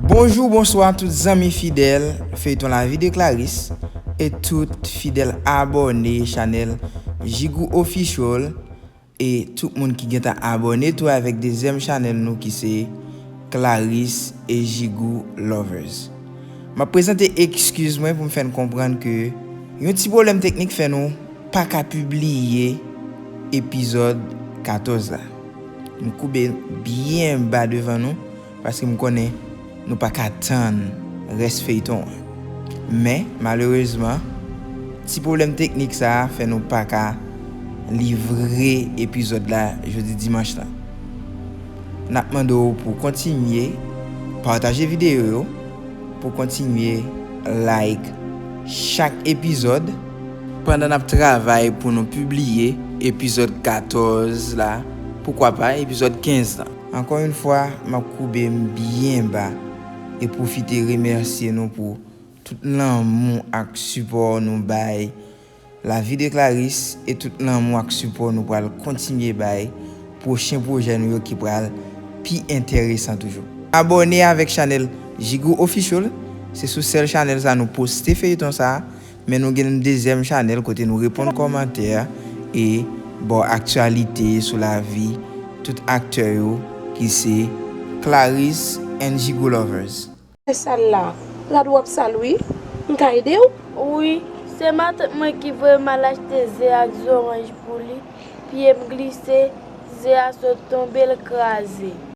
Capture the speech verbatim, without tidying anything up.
Bonjou, bonswa tout zanmi fidèl feyton Lavi de Clarice e tout fidèl abòne chanèl Jigou Official e tout moun ki gentan abòne tou avèk dezyèm chanèl nou ki se Clarice e Jigou Lovers. M ap prezante ekskiz mwen pou m fè n konprann ke yon ti pwoblèm teknik fè nou pa ka pibliye epizòd katòz la. M koube byen ba devan nou paske m konnen nou pa ka tann rès feyton an. Men, malerezman, ti pwoblèm teknik sa a fè nou pa ka livre epizòd la jodi dimanch la. N ap mande w pou w kontinye pataje videyo yo, pou w kontinye like chak epizòd pandan n ap travay pou nou pibliye epizòd katòz la, poukwa pa epizòd kenz la. Ankò yon fwa, m ap koube m byen ba e pwofite remèsye nou pou tout lanmou ak sipò nou bay Lavi de Clarice e tout lanmou ak sipò nou pral kontinye bay pwochen pwojè nou yo ki pral pi enteresan toujou. Abòne avèk chanèl Jigou Official, se sou sèl chanèl sa nou poste feyton sa, men nou gen yon dezyèm chanèl kote nou reponn kòmantè e ba w aktyalite sou lavi tout aktè yo ki se Clarice and Jigou Lovers. Fè sal la. Rad w ap sal wi. M ka ede w? Wi, se matant mwen ki voye m al achte ze ak zoranj pou li. Pye m glise, ze a sot tonbe, l kraze.